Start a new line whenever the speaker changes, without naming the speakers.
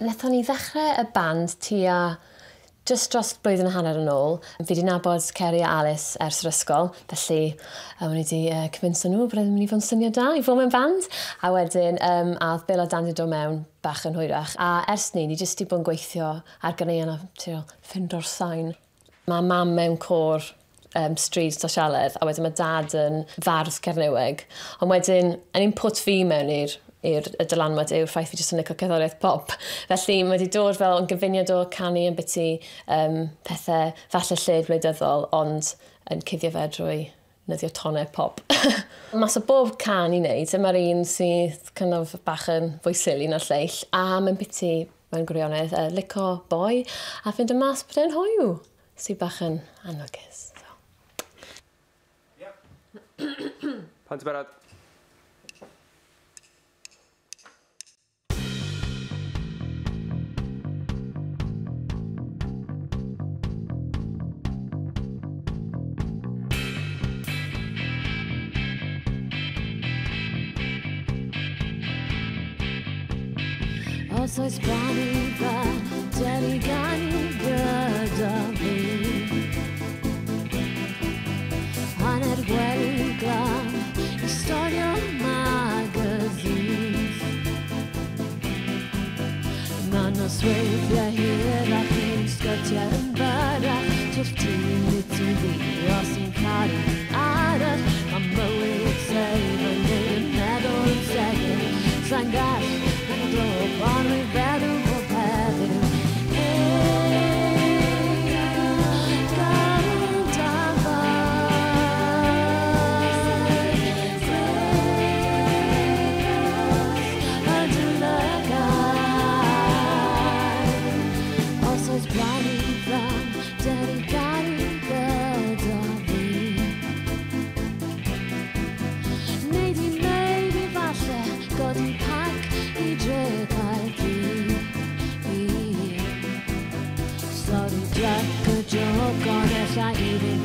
Nethon ni ddechrau y band tua just dros blwyddyn a hanner yn ôl. Fi wedi nabod Ceri a Alice ers yr ysgol, felly o'n i wedi convinso nhw bod e'n mynd i fod yn syniad da i fod mewn band. A wedyn, a oedd Bill a Dan wedi dod mewn bach yn hwyrach. A ers ni, ni jyst wedi bod yn gweithio ar ganeuon a trio ffindo'r sain. Mae mam mewn côr stryd sosialedd, a wedyn mae dad yn fardd Cernyweg. Ond wedyn, yn input fi mewn i'r y dylanwad yw'r ffaith fi jyst yn licio cerddoriaeth pop. Felly mae wedi dod fel yn gyfuniad o canu yn biti pethau falle lled wleidyddol, ond yn cuddio fe drwy nyddio tonau pop. Mas o bob can i wneud, dyma'r un sydd kind of bach yn fwy silly na'r lleill, a mae'n biti mewn gwirionedd licio boi a fynd y mas bod e'n hoyw, sydd bach yn anwgus. So.
Pan ti'n barod?
Os oes banu fan, dyn ni ganu gyda fi. Hanner gwely glân, i storio magazines. Mae nosweithiau hirach, ni'n sgyrtiau yn byrrach. Twll ti'n biti fi, os i'n caru arall. Mae mywyd seif yn neud yn meddwl yn segyn. Sa'n gall, ond rwy'n feddwl bob heddiw. Os oes blaen i fran, dyn ni garu gyda fi. Neu di maybe falle godi pac i dre Caerdydd. Sori Jack y joc, ond ella i ddim